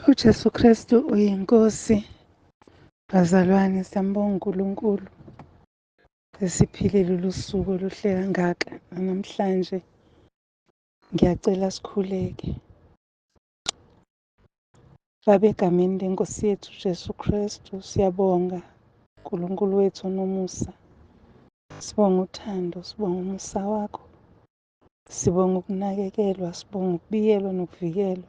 UJesu Kristu uyiNkosi. Bazalwane, siyambonga uNkulunkulu esiphile lolu suku oluhle kangaka namhlanje. Ngiyacela sikhuleke. Baba, egameni leNkosi yethu uJesu Kristu, siyabonga uNkulunkulu wethu onomusa. Sibonga uthando, sibonga umusa wakho. Sibonga ukunakekelwa, sibonga ukubiyelwa nokuvikelwa.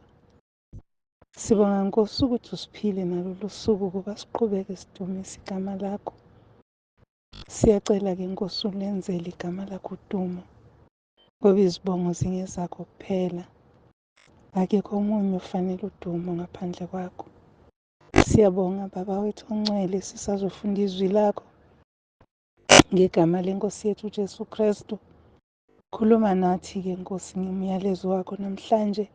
Sibonga Nkosi ukuthi usiphile nalolu suku ukuba siqhubeke sidumise igama lakho. Siyacela-ke Nkosi ulenzele igama lakho udumo, ngoba izibongo zingezakho kuphela. Akekho omunye ofanele udumo ngaphandle kwakho. Siyabonga Baba wethu ongcwele, sisazofunda izwi lakho ngegama lenkosi yethu uJesu Kristu. Khuluma nathi-ke Nkosi ngomyalezo wakho namhlanje.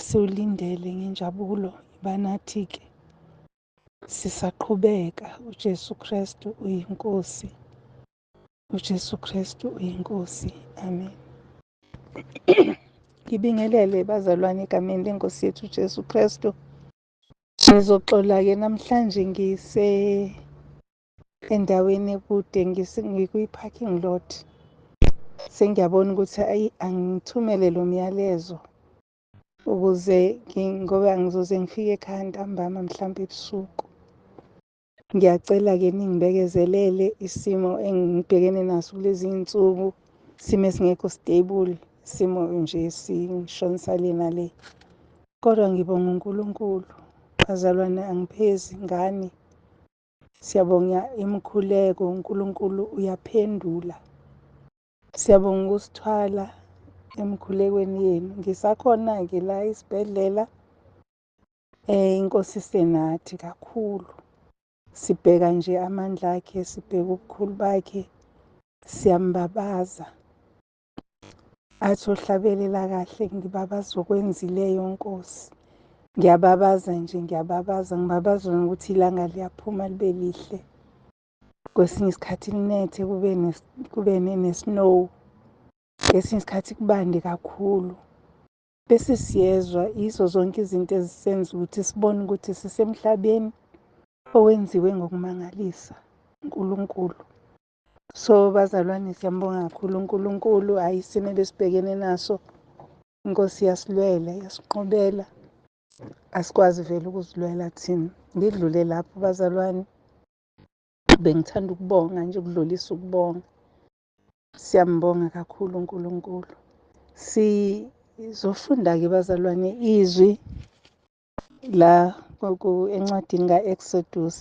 Siwulindele ngenjabulo, iba nathi-ke. Sisaqhubeka, uJesu Kristu uyiNkosi. UJesu Kristu uyiNkosi. Amen. Ngibingelele bazalwane egameni lenkosi yethu uJesu Kristu. Ngizoxola-ke namhlanje ngise endaweni ekude ngikwi-parking lot. Sengiyabona ukuthi ayi angithumele lo myalezo ukuze ngoba ngizoze ngifike ekhaya ntambama mhlawumbe ebusuku. Ngiyacela-ke ningibekezelele isimo engibhekene naso kulezi iy'nsuku, isimo esingekho stable, isimo nje singishonisa le nale. Kodwa ngibonga uNkulunkulu, bazalwane angiphezi ngani. Siyabonga imikhuleko, uNkulunkulu uyaphendula. Siyabonga ukusithwala emikhulekweni yenu. Ngisakhona-ke la esibhedlela. Inkosi isenathi kakhulu. Sibheka nje amandla akhe, sibheka ubukhulu bakhe, siyambabaza. Athi ohlabelela kahle ngibabaza okwenzileyo Nkosi. Ngiyababaza nje, ngiyababaza, ngibabaza nokuthi ilanga liyaphuma libe lihle. Kwesinye isikhathi linethe kube kube ne-snow. Kwesinye isikhathi kubande kakhulu. Bese siyezwa yizo zonke izinto ezisenza ukuthi sibone ukuthi sisemhlabeni owenziwe ngokumangalisa uNkulunkulu. So bazalwane siyambonga kakhulu uNkulunkulu, hhayi isimo ebesibhekene naso inkosi iyasilwela, iyasinqobela. Asikwazi vele ukuzilwela thina. Ngidlule lapho bazalwane, bengithanda ukubonga nje, ukudlulisa ukubonga. Siyambonga kakhulu uNkulunkulu. Sizofunda-ke bazalwane izwi la encwadini ka-Exodus.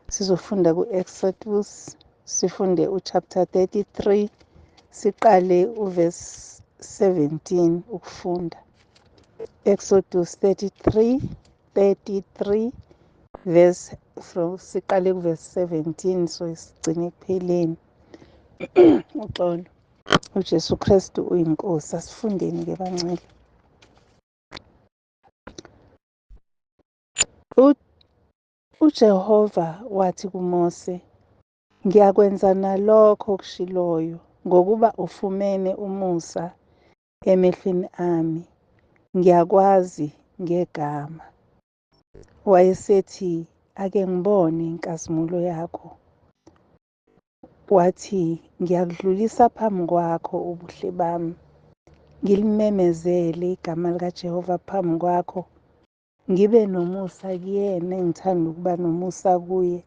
Sizofunda ku-Exodus, sifunde u-chapter 33, siqale uverse 17 ukufunda. Exodus 33, 33 verse from siqale kuverse 17 so sigcine ekupheleni. Uxolo. UJesu Kristu uyiNkosi. Asifundeni ke bangcwele. UJehova wathi kuMose, Ngiyakwenza nalokho okushiloyo, ngokuba ufumene umusa emehlweni ami, ngiyakwazi ngegama. Wayesethi, Ake ngibone inkazimulo yakho. Wathi, Ngiyakudlulisa phambi kwakho ubuhle bami, ngilimemezele igama likaJehova phambi kwakho, ngibe nomusa kuyena engithanda ukuba nomusa kuye,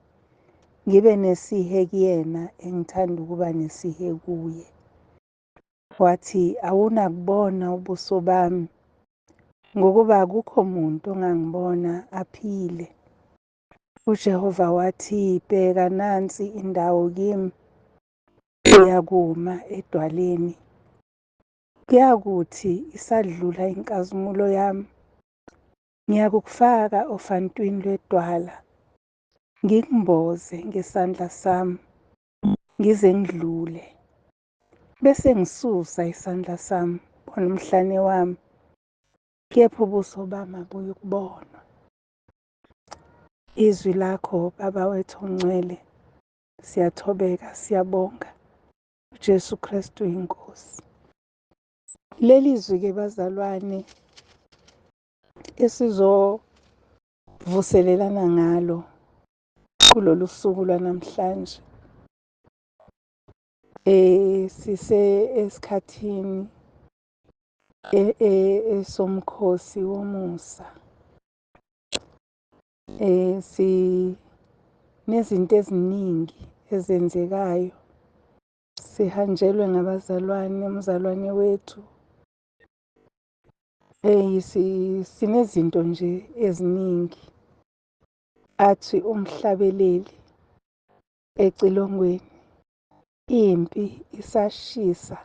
ngibe nesihe kuyena engithanda ukuba nesihe kuye. Wathi, Awunakubona ubuso bami, ngokuba akukho muntu ongangibona aphile. UJehova wathi, Bheka nansi indawo kimi, uyakuma edwaleni. Kuyakuthi isadlula inkazimulo yami, ngiyakukufaka ofantwini lwedwala, ngikumboze ngesandla sami, ngize ngidlule. Bese ngisusa isandla sami, bona umhlane wami, kepha ubuso bami abuyukubonwa. Izwi lakho Baba wethu ongcwele, siyathobeka, siyabonga. UJesu Kristu inkosi. Leli zwi ke bazalwane Esizovuselelana ngalo kulolu suku lwanamhlanje. Sise esikhathini esomkhosi womusa. Sinezinto eziningi ezenzekayo. Sihanjelwe ngabazalwane, umzalwane wethu. Sinezinto nje eziningi. Athi umhlabeleli ecilongweni, impi isashisa,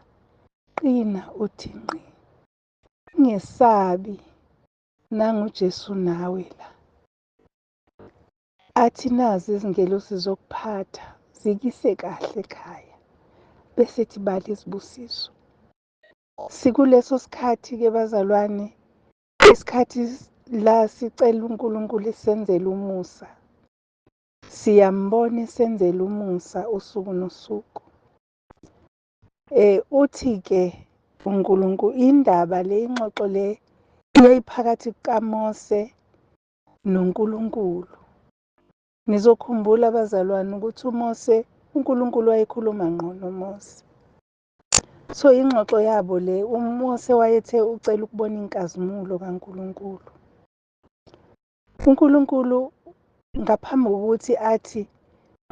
qina uthi ngqi. Ungesabi nangu uJesu nawe la. Athi nazi izingelosi zokuphatha zikise kahle ekhaya. Bese ethi bala izibusiso. Sikuleso sikhathi-ke bazalwane, isikhathi la sicela uNkulunkulu esenzele umusa. Siyambona esenzela umusa usuku nosuku. Uthi-ke uNkulunkulu indaba le, ingxoxo le yayiphakathi kukaMose noNkulunkulu. Nizokhumbula bazalwane ukuthi uMose, uNkulunkulu wayekhuluma ngqo noMose. So ingxoxo yabo le, uMose wayethe ucela ukubona inkazimulo kaNkulunkulu. UNkulunkulu ngaphambi kokuthi athi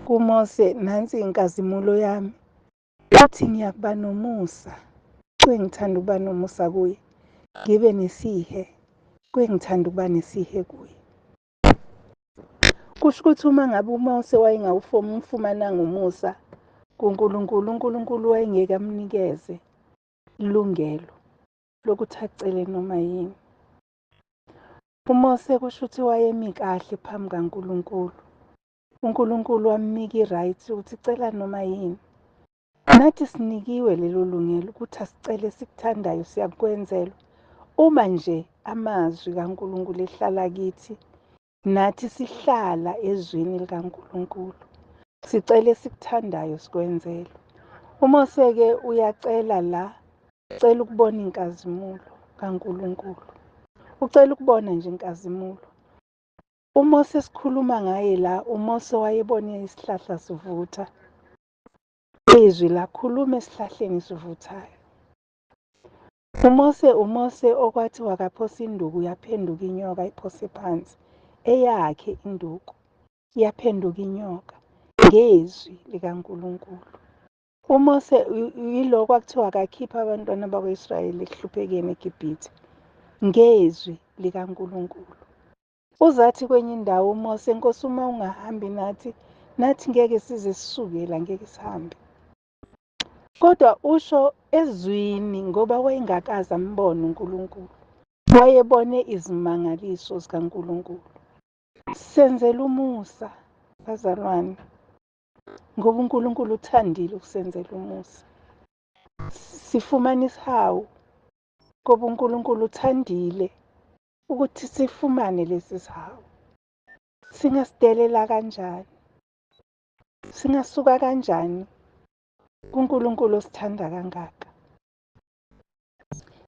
kuMose nansi inkazimulo yami, uthi ngiyakuba nomusa kwengithanda ukuba nomusa kuye, ngibe nesihe kwengithanda ukuba nesihe kuye. Kusho ukuthi uma ngabe uMose wayengawufumananga umusa kuNkulunkulu, uNkulunkulu wayengeke amnikeze ilungelo lokuthi acele noma yini. UMose kusho ukuthi wayemi kahle phambi kaNkulunkulu. uNkulunkulu wamnika i-right ukuthi cela noma yini. Nathi sinikiwe lelo lungelo ukuthi asicele esikuthandayo siyakwenzelwa. Uma nje amazwi kaNkulunkulu ehlala kithi, nathi sihlala ezwini likaNkulunkulu. Sicele esikuthandayo sikwenzelwe. UMose-ke uyacela la, ucela ukubona inkazimulo kaNkulunkulu. Ucela ukubona nje inkazimulo. UMose esikhuluma ngaye la, uMose wayebone isihlahla sivutha. Izwi lakhuluma esihlahleni sivuthayo. UMose uMose okwathi wakaphosa induku yaphenduka inyoka iphose phansi. Eyakhe induku yaphenduka inyoka ngezwi likaNkulunkulu. UMose yilo kwakuthiwa akakhiphe abantwana bakwa-Israyeli ekuhluphekeni eGibhithe ngezwi likaNkulunkulu. Uzathi kwenye indawo uMose, Nkosi, uma ungahambi nathi, nathi ngeke size sisuke la, ngeke sihambe. Kodwa usho ezwini ngoba wayengakaze ambone uNkulunkulu. Wayebone izimangaliso zikaNkulunkulu. Senzela umusa, bazalwane, ngoba uNkulunkulu uthandile ukusenzela umusa. Sifumana isihawu ngoba uNkulunkulu uthandile ukuthi sifumane lesi sihawu. Singasidelela kanjani? Singasuka kanjani kuNkulunkulu osithanda kangaka?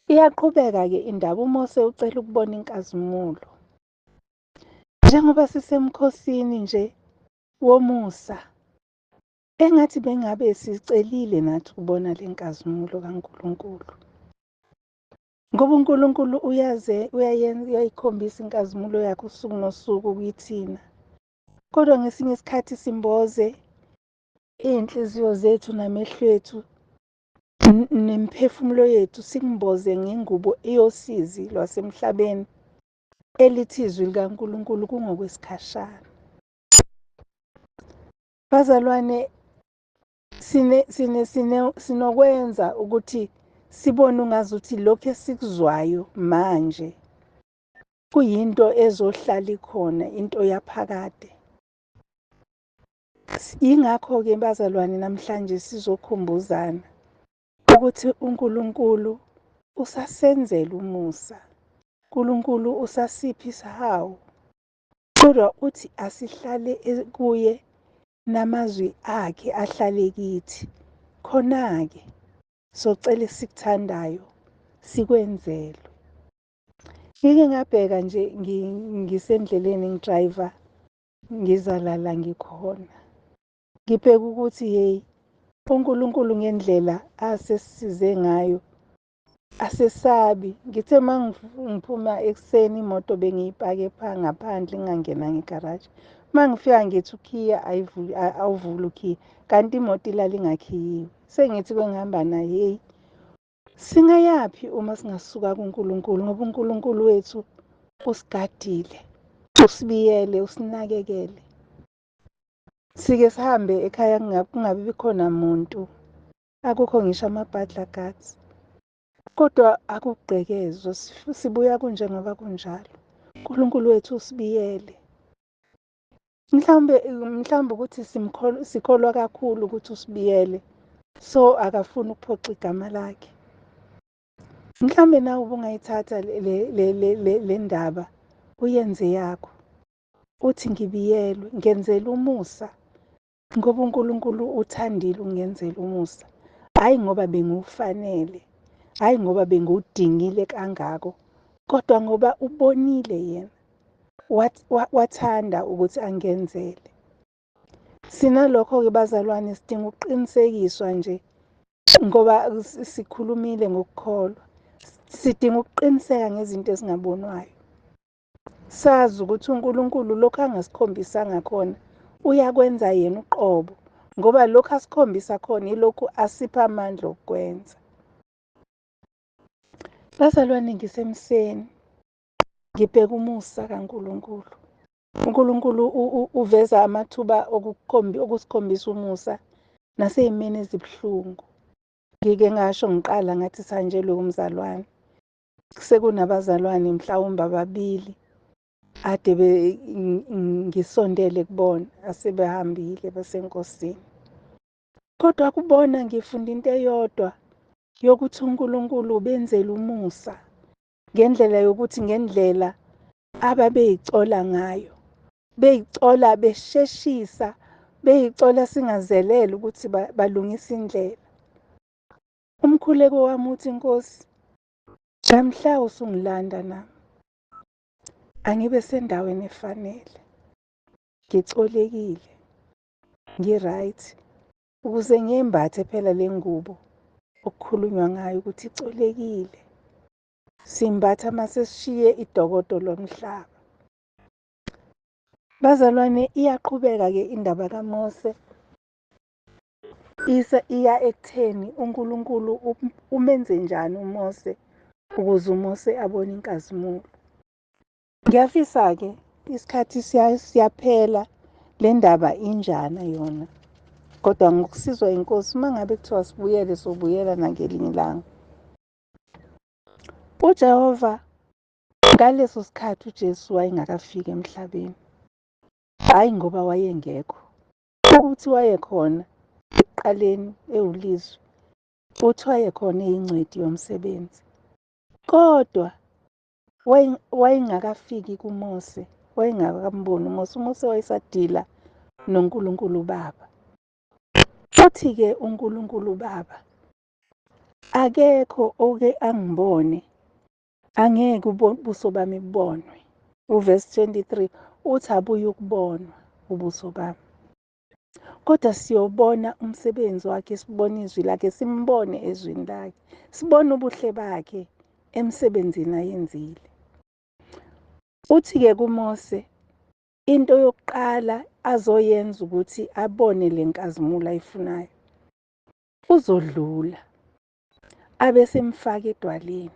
Iyaqhubeka-ke indaba, uMose ucela ukubona inkazimulo. Njengoba sisemkhosini nje womusa, engathi bengabe sicelile nathi ukubona le nkazimulo kaNkulunkulu. Ngoba uNkulunkulu uyaze uyayenza uyayikhombisa inkazimulo yakhe usuku nosuku kithina. Kodwa ngesinye isikhathi simboze iy'nhliziyo zethu namehlo ethu nemiphefumulo yethu sikumboze ngengubo eyosizi lwasemhlabeni elithi izwi likaNkulunkulu kungokwesikhashana. Bazalwane, sine sine sine sinokwenza ukuthi sibone ungazuthi lokhu esikuzwayo manje kuyinto ezohlala ikhona, into yaphakade. Yingakho-ke bazalwane namhlanje sizokhumbuzana ukuthi uNkulunkulu usasenzela umusa. uNkulunkulu usasipha isihawu. Kodwa uthi asihlale kuye namazwi akhe ahlale kithi. Khona-ke socela esikuthandayo sikwenzelwe. Ngike ngabheka nje ngisendleleni ngidrayiva ngizalala ngikhona. Ngibheka ukuthi hey, uNkulunkulu ngendlela asesisize ngayo asesabi. Ngithe uma ngiphuma ekuseni imoto bengiyipake pha ngaphandle ngingangenanga egaraji. Uma ngifika ngithi ukhiya awuvuli ukhiya, kanti imoto ilala ingakhiyiwe. Sengithi kwengihamba naye, hey, singayaphi uma singasuka kuNkulunkulu, ngoba uNkulunkulu wethu usigadile, usibiyele, usinakekele. Sike sihambe ekhaya kungabi khona muntu, akukho ngisho ama-butler guards, kodwa akugqekezwa, sibuya kunjengoba kunjalo. uNkulunkulu wethu usibiyele. Mhlawumbe ukuthi sikholwa kakhulu ukuthi usibiyele, so akafuni ukuphoxa igama lakhe. Mhlawumbe nawe ubungayithatha le ndaba uyenze yakho, uthi ngibiyelwe, ngenzela umusa, ngoba uNkulunkulu uthandile ungenzela umusa. Hhayi ngoba bengiwufanele, hhayi ngoba bengiwudingile kangako, kodwa ngoba ubonile yena, wathanda ukuthi angenzele. Sinalokho-ke bazalwane, sidinga ukuqinisekiswa nje, ngoba sikhulumile ngokukholwa. Sidinga ukuqiniseka ngezinto ezingabonwayo. Sazi ukuthi uNkulunkulu lokhu angasikhombisanga khona uyakwenza yena uqobo, ngoba lokhu asikhombisa khona ilokhu asipha amandla okukwenza. Bazalwane, ngisemseni ngibheka umusa kaNkulunkulu. uNkulunkulu uveza amathuba okusikhombisa umusa nasey'meni ezibuhlungu. Ngike ngasho ngiqala ngathi sanjelwe umzalwane, sekunabazalwane mhlawumbe ababili ade ngisondele kubona asebehambile basenkosini. Kodwa kubona ngifunda into eyodwa yokuthi uNkulunkulu ubenzela umusa ngendlela yokuthi ngendlela ababeyicola ngayo, beyicola besheshisa, beyicola singazelele ukuthi balungisa indlela. Umkhuleko wami uthi, Nkosi, namhla usungilanda nami, angibe sendaweni efanele, ngicolekile, ngi-right, ukuze ngiyembathe phela le ngubo okukhulunywa ngayo ukuthi icolekile. Simbatha masesishiye idokodo lomhlaba. Bazalwane, iyaqhubeka-ke indaba kaMose. Isa iya ekutheni uNkulunkulu umenze njani uMose ukuze uMose abone inkazimulo. Ngiyafisa-ke, isikhathi siyaphela, le ndaba injana yona. Kodwa ngokusizwa inkosi, uma ngabe kuthiwa sibuyele, sobuyela nangelinye ilanga. UJehova ngaleso sikhathi uJesu wayengakafiki emhlabeni. Hhayi ngoba wayengekho, ukuthi wayekhona ekuqaleni ewulizwi, futhi wayekhona eyingcweti yomsebenzi. Kodwa wayengakafiki kuMose, wayengakamboni uMose. UMose wayesadila noNkulunkulu uBaba. Uthi-ke uNkulunkulu uBaba, akekho oke angibone, angeke ubuso bami bubonwe. Uvesi 23 uthi abuye ukubonwa ubuso bami, kodwa siyobona umsebenzi wakhe, sibone izwi lakhe, simbone ezwini lakhe, sibone ubuhle bakhe emsebenzini ayenzile. Uthi-ke kuMose, into yokuqala azoyenza ukuthi abone le nkazimulo ayifunayo, uzodlula abe semfaka edwaleni.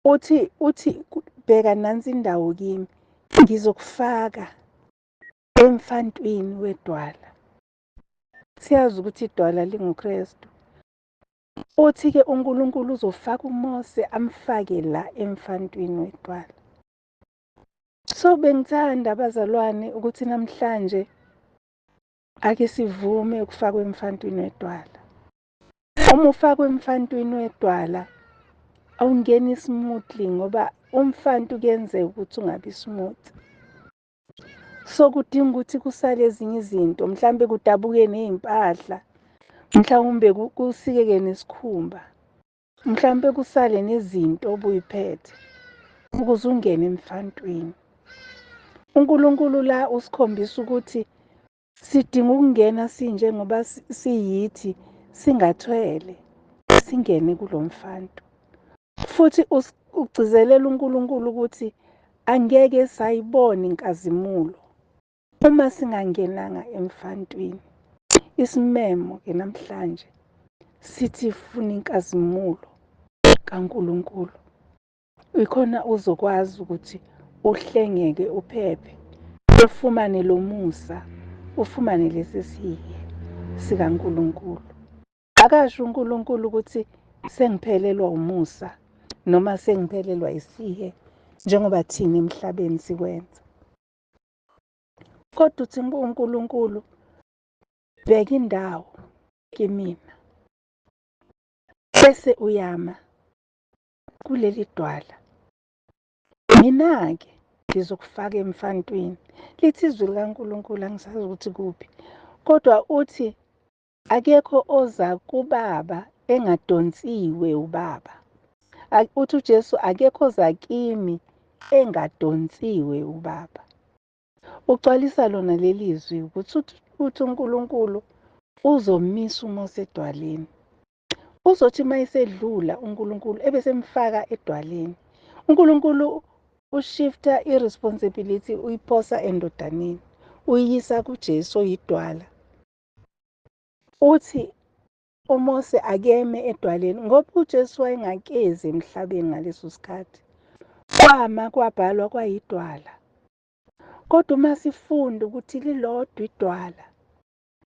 Uthi bheka nansi indawo kimi, ngizokufaka emfantwini wedwala. Siyazi ukuthi idwala linguKristu. Uthi-ke uNkulunkulu uzofaka uMose amfake la emfantwini wedwala. So bengithanda abazalwane ukuthi namhlanje ake sivume ukufakwa emfantwini wedwala. Uma ufakwa emfantwini wedwala awungeni smoothly, ngoba umfantu kuyenzeka ukuthi ungabi smooth. So kudinga ukuthi kusale ezinye izinto, mhlambe kudabuke nezimpahla, mhlawumbe kusikeke nesikhumba, mhlambe kusale nezinto obuyiphethe. ukuze ungene emfantwini. UNkulunkulu la usikhombisa ukuthi sidinga ukungena sinjengoba siyithi, singathwele, singene kulo mfantu. Futhi ugcizelela uNkulunkulu ukuthi angeke sayibona inkazimulo uma singangenanga emfantwini. Isimemo ke namhlanje sithi funa inkazimulo kaNkulunkulu. Ikhona uzokwazi ukuthi uhlengeke, uphephe, ufumane lo musa, ufumane lesi sihe sikaNkulunkulu. Akasho uNkulunkulu ukuthi sengiphelelwa umusa noma sengiphelelwa isihe njengoba thina emhlabeni sikwenza. Kodwa uthi uNkulunkulu, bheka indawo kimina, bese uyama kuleli dwala. Mina-ke ngizokufaka emfantwini. Lithi izwi likaNkulunkulu, angisazi ukuthi kuphi, kodwa uthi akekho oza kubaba engadonsiwe ubaba. Uthi uJesu akekho oza kimi engadonsiwe ubaba. Ugcwalisa lona leli zwi ukuthi uthi uNkulunkulu uzomisa uMose edwaleni. Uzothi uma esedlula uNkulunkulu ebesemfaka edwaleni. uNkulunkulu ushifta i-responsibility uyiphosa endodaneni, uyiyisa kuJesu oyidwala. Uthi uMose akeme edwaleni ngoba uJesu wayengakezi emhlabeni ngaleso sikhathi. Kwama kwabhalwa kwayidwala. Kodwa uma sifunda ukuthi lilodwa idwala,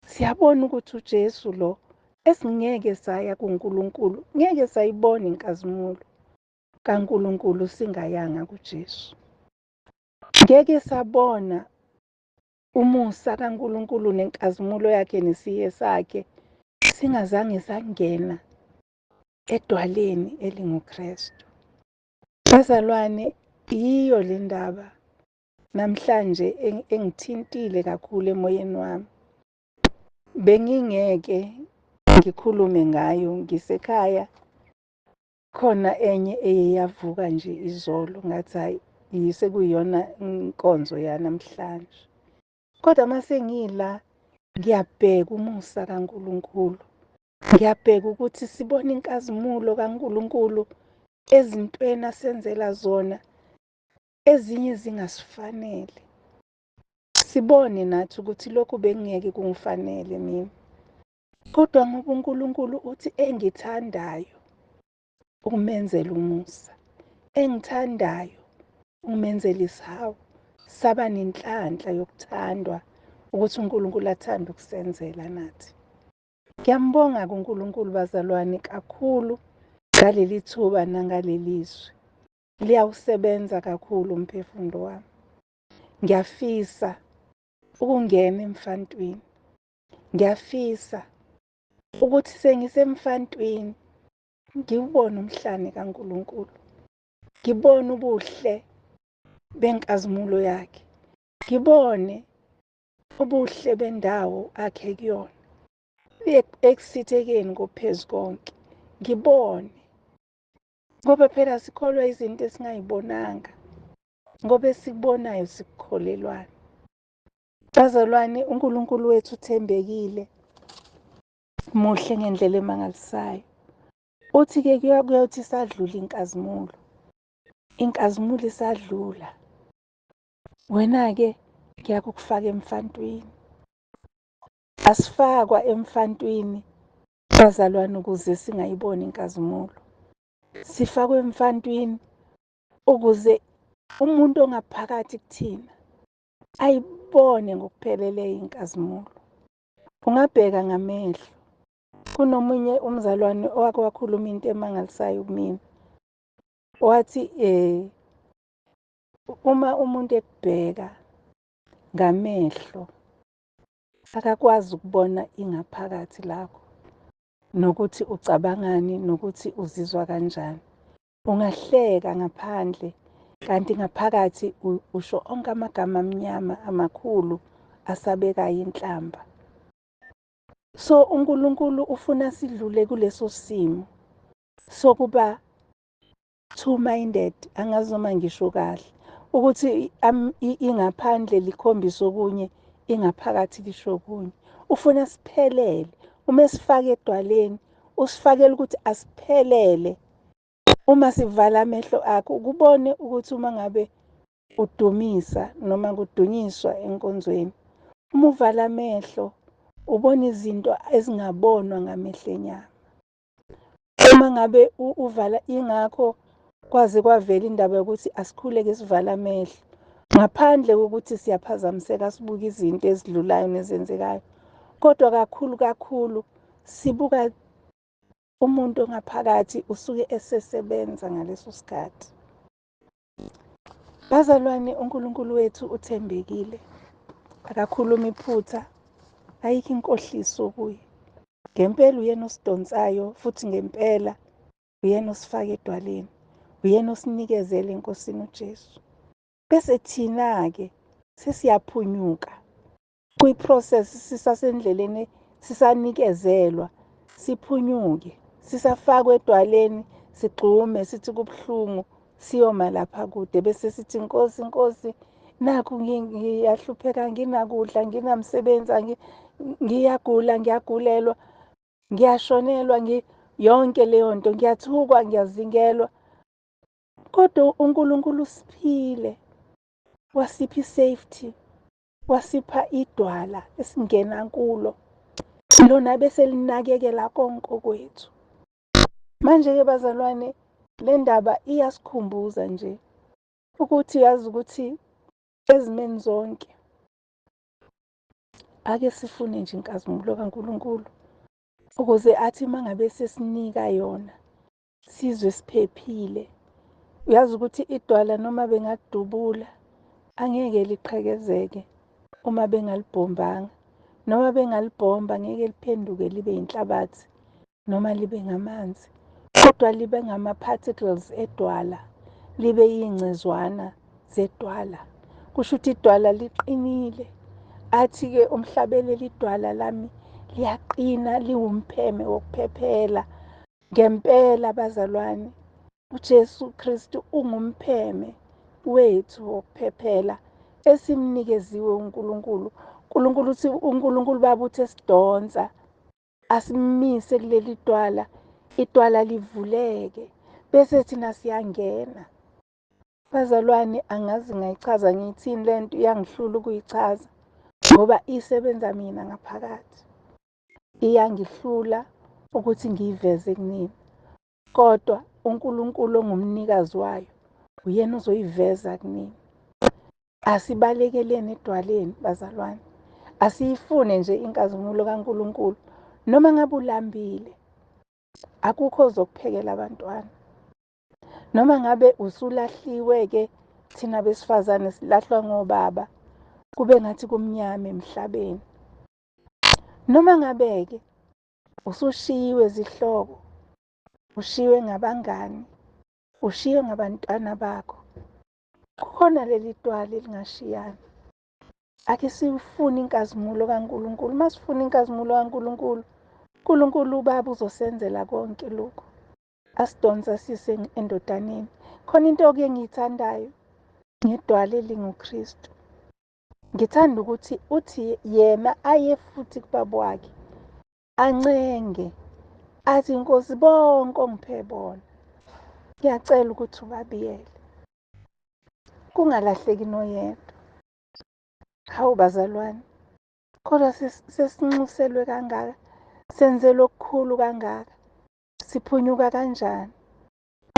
siyabona ukuthi uJesu lo esingeke saya kuNkulunkulu, ngeke sayibona inkazimulo kaNkulunkulu singayanga kuJesu. Ngeke sabona umusa kaNkulunkulu nenkazimulo yakhe nesihe sakhe singazange sangena edwaleni elinguKristu. Bazalwane, yiyo le ndaba namhlanje engithintile kakhulu emoyeni wami. Bengingeke ngikhulume ngayo ngisekhaya, khona enye eye yavuka nje izolo, ngathi hhayi sekuyiyona inkonzo yanamhlanje. Kodwa uma sengila ngiyabheka umusa kaNkulunkulu, ngiyabheka ukuthi sibona inkazimulo kaNkulunkulu ezintweni asenzela zona, ezinye zingasifanele. Sibone nathi ukuthi lokhu bekungeke kungifanele mina, kodwa ngoba uNkulunkulu uthi engithandayo ukumenzela umusa, engithandayo ukumenzela isihawu, saba nenhlanhla yokuthandwa ukuthi uNkulunkulu athande ukusenzela nathi. Ngiyambonga kuNkulunkulu bazalwane kakhulu ngaleli thuba nangaleli zwi. Liyawusebenza kakhulu umphefumulo wami. Ngiyafisa ukungena emfantwini. Ngiyafisa ukuthi sengisemfantwini ngiwubone umhlane kaNkulunkulu. Ngibone ubuhle benkazimulo yakhe. Ngibone ubuhle bendawo akhe kuyona. Ekusithekeni kophezu konke. Ngibone. Ngoba phela sikholwa izinto esingayibonanga. Ngoba esikubonayo sikukholelwana. Bazalwane, uNkulunkulu wethu uthembekile, muhle ngendlela emangalisayo. Uthi-ke kuyothi isadlula inkazimulo, inkazimulo isadlula, wena-ke ngiyakukufaka emfantwini. Asifakwa emfantwini bazalwane ukuze singayiboni inkazimulo. Sifakwe emfantwini ukuze umuntu ongaphakathi kuthina ayibone ngokupheleleyo inkazimulo. Ungabheka ngamehlo. Kunomunye umzalwane owake wakhuluma into emangalisayo kumina. Wathi uma umuntu ekubheka ngamehlo akakwazi ukubona ingaphakathi lakho nokuthi ucabangani nokuthi uzizwa kanjani. Ungahleka ngaphandle kanti ngaphakathi usho onke amagama amnyama amakhulu asabekayo inhlamba. So uNkulunkulu ufuna sidlule kuleso simo sokuba Two-minded, angazi noma ngisho kahle ukuthi ingaphandle likhombisa okunye, ingaphakathi lisho okunye. Ufuna siphelele. Uma esifaka edwaleni, usifakela ukuthi asiphelele. Uma sivala amehlo akho, ukubone ukuthi uma ngabe udumisa noma kudunyiswa enkonzweni, uma uvala amehlo ubona izinto ezingabonwa ngamehlo enyama. Uma ngabe uvala, ingakho kwaze kwavela indaba yokuthi asikhuleke sivala amehlo, ngaphandle kokuthi siyaphazamiseka sibuka izinto ezidlulayo nezenzekayo, kodwa kakhulu kakhulu sibuka umuntu ongaphakathi usuke esesebenza ngaleso sikhathi. Bazalwane, uNkulunkulu wethu uthembekile, akakhulumi iphutha, ayikho inkohliso kuye. Ngempela uyena osidonsayo, futhi ngempela uyena osifaka edwaleni, uyena osinikezela eNkosini uJesu. Bese thina-ke sesiyaphunyuka kwi-process, sisasendleleni, sisanikezelwa, siphunyuke, sisafakwe edwaleni, sigxume sithi kubuhlungu, siyoma lapha kude, bese sithi Nkosi, Nkosi, nakhu ngiyahlupheka, nginakudla, nginamsebenzi, ngiyagula, ngiyagulelwa, ngiyashonelwa, yonke leyo nto, ngiyathukwa, ngiyazingelwa. Kodwa uNkulunkulu usiphile, wasipha i-safety, wasipha idwala esingena kulo, lona bese linakekela konke kwethu. Manje-ke bazalwane, le ndaba iyasikhumbuza nje ukuthi yazi ukuthi ezimeni zonke ake sifune nje inkazimulo kaNkulunkulu, ukuze athi uma ngabe sesinika yona sizwe siphephile. Uyazi ukuthi idwala noma bengadubula angeke liqhekezeke uma bengalibhombanga, noma bengalibhomba ngeke liphenduke libe inhlabathi noma libe ngamanzi, kodwa libe ngama-particles edwala, libe yingcezwana zedwala. Kusho ukuthi idwala liqinile. Athi-ke umhlabeleli, idwala lami liyaqina, liwumpheme wokuphephela. Ngempela bazalwane, uJesu Kristu ungumpheme wethu wokuphephela esimnikeziwe uNkulunkulu. uNkulunkulu uthi, uNkulunkulu Baba uthi esidonsa asimise kuleli dwala, idwala livuleke bese thina siyangena. Bazalwane, angazi ngayichaza ngiyithini lento, iyangihlula ukuyichaza ngoba isebenza mina ngaphakathi, iyangihlula ukuthi ngiyiveze kunini, kodwa uNkulunkulu ongumnikazi wayo uyena ozoyiveza kunini. Asibalekeleni edwaleni bazalwane, asiyifune nje inkazimulo kaNkulunkulu. Noma ngabe ulambile, akukho ozokuphekela abantwana. Noma ngabe usulahliwe-ke, thina besifazane silahlwa ngobaba, kube ngathi kumnyama emhlabeni. Noma ngabe-ke usushiyiwe zihlobo, ushiywe ngabangani, ushiywe ngabantwana bakho, kukhona leli dwala elingashiyani. Ake sifune inkazimulo kaNkulunkulu. Uma sifuna inkazimulo kaNkulunkulu, uNkulunkulu uBaba uzosenzela konke lokhu, asidonsa sise endodaneni. Khona into ke engiyithandayo ngedwala elinguKristu. Ngithanda ukuthi uthi yena aye futhi kubaba wakhe ancenge, athi Nkosi, bonke ongiphe bona ngiyacela ukuthi ubabiyele, kungalahleki noyedwa. Hawu bazalwane, kodwa sesinxuselwe kangaka, senzelwe okukhulu kangaka, siphunyuka kanjani?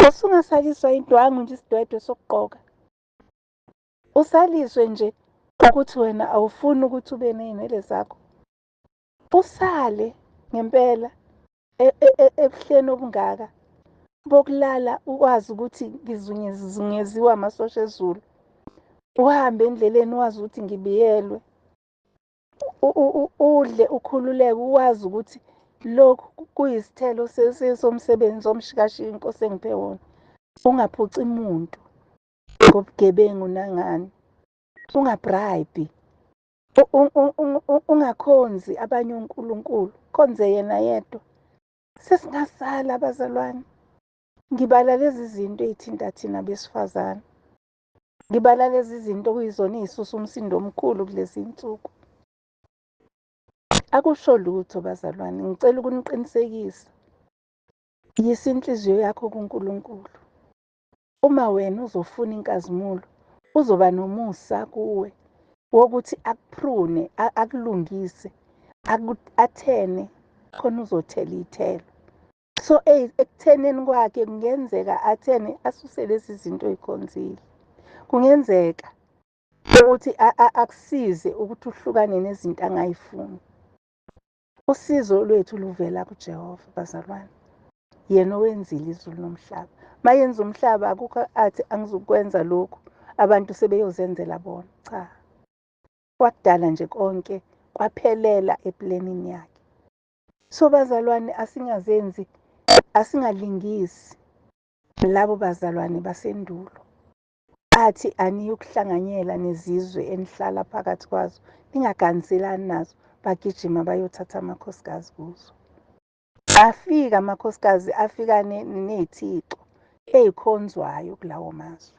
Usungasaliswa indwangu nje, isidwedwe sokugqoka, usaliswe nje ukuthi wena awufuni ukuthi ube ney'nwele zakho, usale ngempela ebuhleni obungaka bokulala ukwazi ukuthi ngizungeziwe amasosha ezulu, uhambe endleleni wazi ukuthi ngibiyelwe, udle ukhululeke, uwazi ukuthi lokhu kuyisithelo somsebenzi omshikashika inkosi engiphe wona. Ungaphuci muntu ngobugebengu nangani, ungabribe, ungakhonzi abanye onkulunkulu, khonze yena yedwa. Sesingasala bazalwane. Ngibala lezi zinto ey'thinta thina besifazane. Ngibala lezi zinto okuyizona ey'susa umsindo omkhulu kulezi nsuku. Akusho lutho bazalwane, ngicela ukuniqinisekisa. Yisa inhliziyo yakho kuNkulunkulu. Uma wena uzofuna inkazimulo, uzoba nomusa kuwe wokuthi akuphrune, akulungise, athene khona uzothela iy'thelo. So ekutheneni kwakhe kungenzeka athene asuse lezi zinto oy'khonzile. Kungenzeka ukuthi akusize ukuthi uhlukane nezinto angayifuni. Usizo lwethu luvela kuJehova bazalwane. Yena owenzile izulu nomhlaba. Mayenza umhlaba akukho athi angizukwenza lokhu abantu sebeyozenzela bona. Cha. Wakudala nje konke kwaphelela eplanini yakhe. So bazalwane asingazenzi asingalingisi labo bazalwane basendulo. Athi aniyukuhlanganyela nezizwe enihlala phakathi kwazo, ningaganiselani nazo, bagijima bayothatha amakhosikazi kuzo. Afika amakhosikazi afika ney'thixo ey'khonzwayo kulawo mazwe.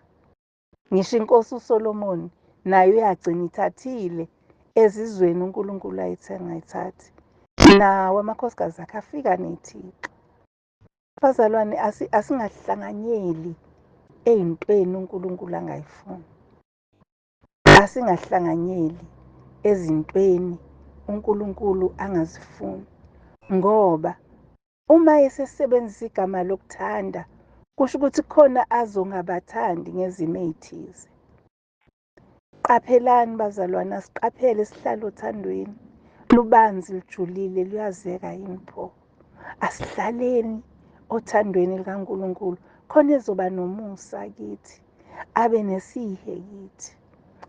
Ngisho inkosi uSolomoni nayo yagcina ithathile ezizweni uNkulunkulu ayethe angayithathi. Nawo amakhosikazi akhe afika ney'thixo. Bazalwane asingahlanganyeli ey'ntweni uNkulunkulu angayifuni. Asingahlanganyeli ezintweni uNkulunkulu angazifuni ngoba uma esesebenzisa igama lokuthanda kusho ukuthi khona azongabathandi ngezimo ey'thize. Qaphelani bazalwane, asiqaphele sihlale othandweni. Lubanzi lujulile luyazeka yini pho? Asihlaleni othandweni likaNkulunkulu khona ezoba nomusa kithi, abe nesihe kithi,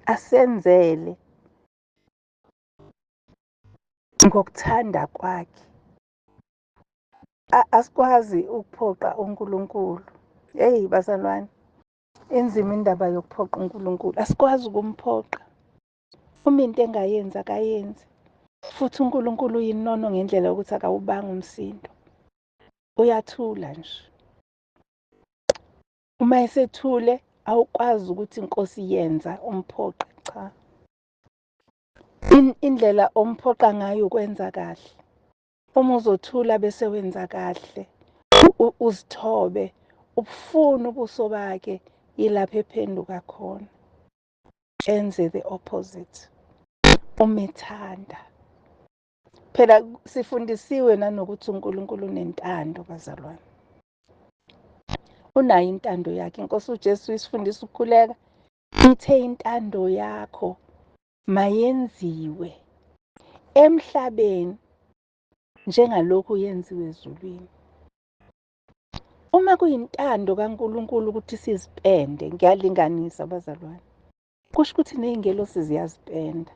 asenzele ngokuthanda kwakhe. Asikwazi ukuphoqa uNkulunkulu. Hey bazalwane, inzima indaba yokuphoqa uNkulunkulu. Asikwazi ukumphoqa. Uma into engayenzi akayenzi. Futhi uNkulunkulu uyinono ngendlela yokuthi akawubanga umsindo. Uyathula nje. Uma esethule awukwazi ukuthi inkosi yenza umphoqe cha. Indlela omphoqa ngayo ukwenza kahle. Uma uzothula bese wenza kahle, uzithobe, ubufuna ubuso bakhe, yilapho ephenduka khona. Enze the opposite. Uma ethanda. Phela sifundisiwe nanokuthi uNkulunkulu unentando bazalwane. Unayo intando yakhe. Inkosi uJesu isifundisa ukukhuleka. Ithe intando yakho mayenziwe emhlabeni njengalokhu yenziwe ezulwini. Uma kuyintando kaNkulunkulu ukuthi sizipende, ngiyalinganisa bazalwane, kusho ukuthi ney'ngelosi ziyazipenda.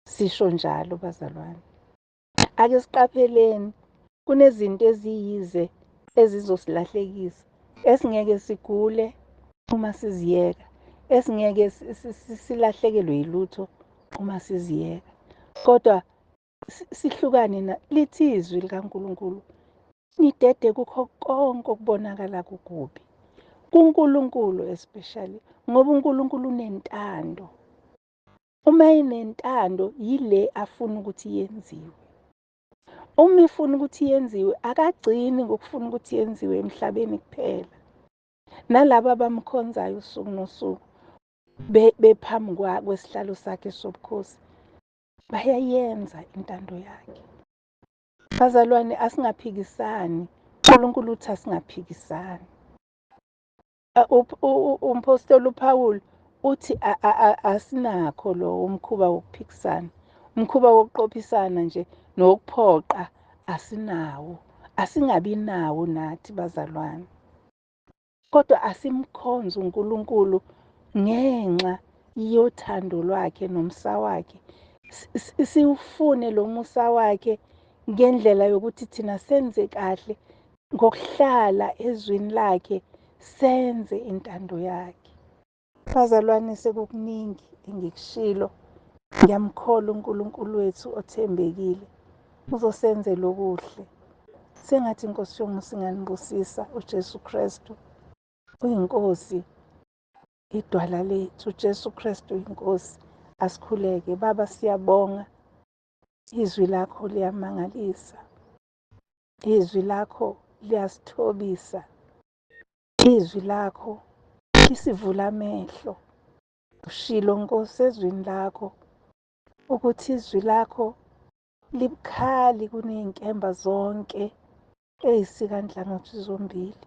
Sisho njalo bazalwane. Ake siqapheleni, kunezinto eziyize ezizosilahlekisa, esingeke sigule uma siziyeka, esingeke silahlekelwe yilutho uma siziyeka. Kodwa sihlukane na lithi izwi likaNkulunkulu nidede kukho konke okubonakala kukubi kuNkulunkulu especially ngoba uNkulunkulu unentando. Uma enentando yile afuna ukuthi yenziwe. Uma efuna ukuthi yenziwe akagcini ngokufuna ukuthi yenziwe emhlabeni kuphela. Nalabo abamkhonzayo usuku nosuku bephambi kwesihlalo sakhe sobukhosi bayayenza intando yakhe. Bazalwane asingaphikisani. uNkulunkulu uthi asingaphikisani. Umpostoli uPaul uthi asinakho lo umkhuba wokuphikisana, umkhuba wokuqophisana nje nokuphoqa asinawo, asingabi nawo nathi bazalwane. Kodwa asimkhonze uNkulunkulu ngenxa yothando lwakhe nomsa wakhe. Siwufune lo musa wakhe ngendlela yokuthi thina senze kahle ngokuhlala ezwini lakhe senze intando yakhe. Bazalwane sekukuningi engikushilo. Ngiyamkholwa uNkulunkulu wethu othembekile. Uzosenzela okuhle. Sengathi inkosi yomusa inganibusisa. UJesu Kristu uyinkosi, idwala lethu. UJesu Kristu uyinkosi. Asikhuleke. Baba, siyabonga. Izwi lakho liyamangalisa. Izwi lakho liyasithobisa. Izwi lakho lisivula amehlo. Ushilo Nkosi ezwini lakho ukuthi izwi lakho libukhali kuney'nkemba zonke ey'sika nhlangothi zombili.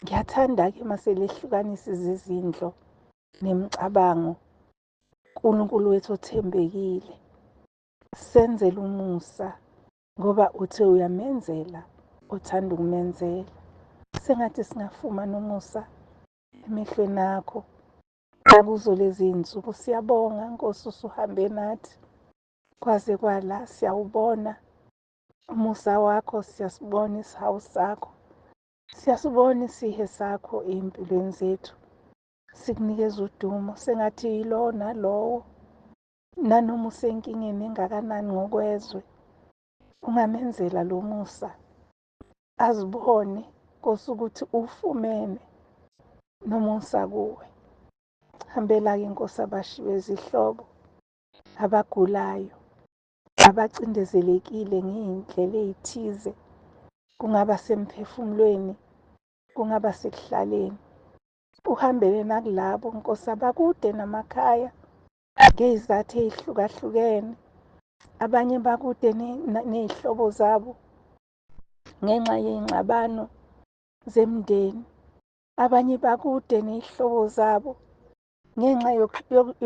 Ngiyathanda-ke uma selehlukanisa izizindlo nemicabango. Nkulunkulu wethu othembekile, senzele umusa ngoba uthe uyamenzela othanda ukumenzela. Sengathi singafumana umusa emehlweni akho nakuzo lezi zinsuku. Siyabonga Nkosi, usuhambe nathi kwaze kwala. Siyawubona umusa wakho, siyasibona isihawu sakho, siyasibona isihe sakho ey'mpilweni zethu. Sikunikeza udumo. Sengathi yilowo nalowo, nanoma usenkingeni engakanani ngokwezwe, ungamenzela lo musa, azibone Nkosi ukuthi ufumene nomusa kuwe. Hambela-ke Nkosi abashiwe izihlobo, abagulayo, abacindezelekile ngey'ndlela ey'thize, kungaba semphefumulweni, kungaba sekuhlaleni. Uhambele nakulabo Nkosi abakude namakhaya ngey'zathu ey'hlukahlukene. Abanye bakude ney'hlobo zabo ngenxa yey'ngxabano zemndeni. Abanye bakude ney'hlobo zabo ngenxa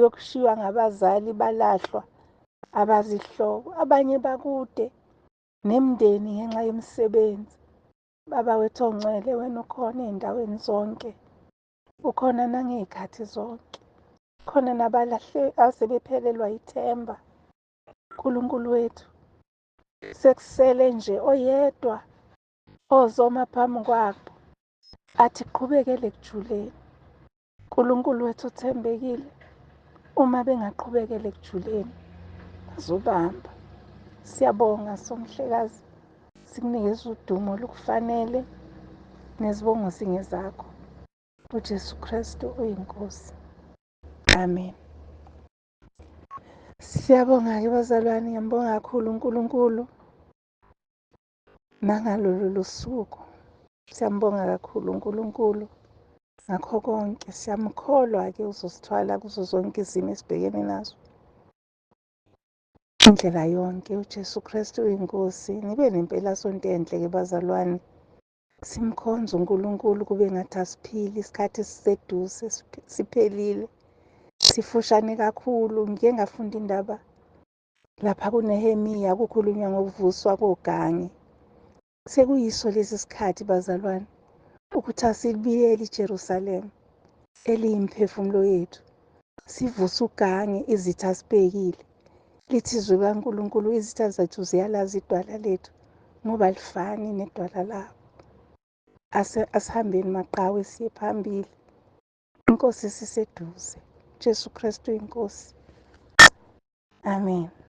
yokushiywa ngabazali, balahlwa abazihlobo. Abanye bakude nemndeni ngenxa yemisebenzi. Baba wethu ongcwele, wena ukhona ey'ndaweni zonke, ukhona nangey'khathi zonke. Khona nabalahle asebephelelwa ithemba. Nkulunkulu wethu, sekusele nje oyedwa ozoma phambi kwabo athi qhubekele ekujuleni. Nkulunkulu wethu uthembekile, uma bengaqhubekela ekujuleni bazobamba. Siyabonga Somhlekazi, sikunikeza udumo olukufanele nezibongo singezakho. UJesu Kristu uyinkosi. Amen. Siyabonga-ke bazalwane, ngiyambonga kakhulu uNkulunkulu nangalolu lusuku. Siyambonga kakhulu uNkulunkulu ngakho konke. Siyamkholwa-ke uzosithwala kuzo zonke izimo esibhekene nazo indlela yonke. UJesu Kristu uyinkosi. Nibe nempelasonto enhle-ke bazalwane. Simkhonza uNkulunkulu kube ngathi asiphili, isikhathi siseduze, siphelile, sifushane kakhulu. Ngike ngafunda indaba lapha kuNehemiya, kukhulunywa ngokuvuswa kogange. Sekuyiso lesi sikhathi bazalwane ukuthi asilibiyele iJerusalema eliyimphefumulo yethu, sivuse ugange izitha sibhekile. Lithi izwi kaNkulunkulu, izitha zethu ziyalazi idwala lethu ngoba alifani nedwala labo. Asihambeni maqhawe, siye phambili. Inkosi siseduze. Jesu Kristu inkosi. Amen.